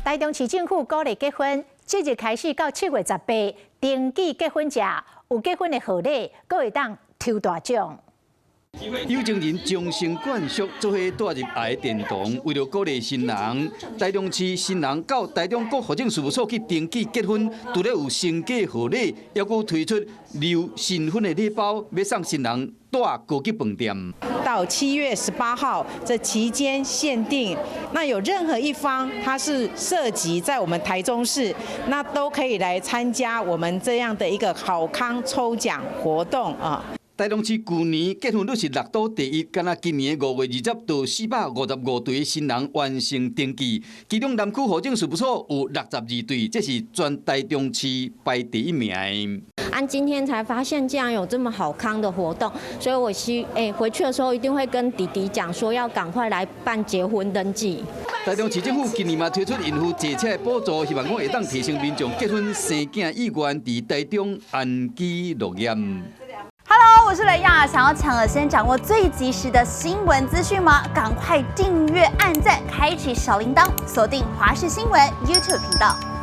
台中市政府鼓勵結婚，即日開始到7月18，登記結婚者有結婚的賀禮，閣會當抽大獎。有情人終成眷屬，做伙帶入愛的殿堂。為著鼓勵新人，台中市新人到台中國戶政事務所去登記結婚，除了有身價賀禮，猶閣推出留新婚的禮包，欲送新人蹛高級飯店。到7月18號這期間限定，那有任何一方他是設籍在我們台中市，那都可以來參加我們這樣的一個好康抽獎活動啊。台中市舊年結婚率是六都第一，干焦今年5月20到455對新人完成登記，其中南區戶政事務所有62對，這是全台中市排第一名。按今天才發現竟然有這麼好康的活動，所以我回去的時候一定會跟弟弟講說要趕快來辦結婚登記。台中市政府今年嘛推出孕婦坐車的補助，希望講會當提升民眾結婚生囝意願，佇台中安居樂業。 Hello，我是雷亞，想要搶了先掌握最及時的新聞資訊嗎？趕快訂閱、按讚、開啟小鈴鐺，鎖定華視新聞 YouTube 頻道。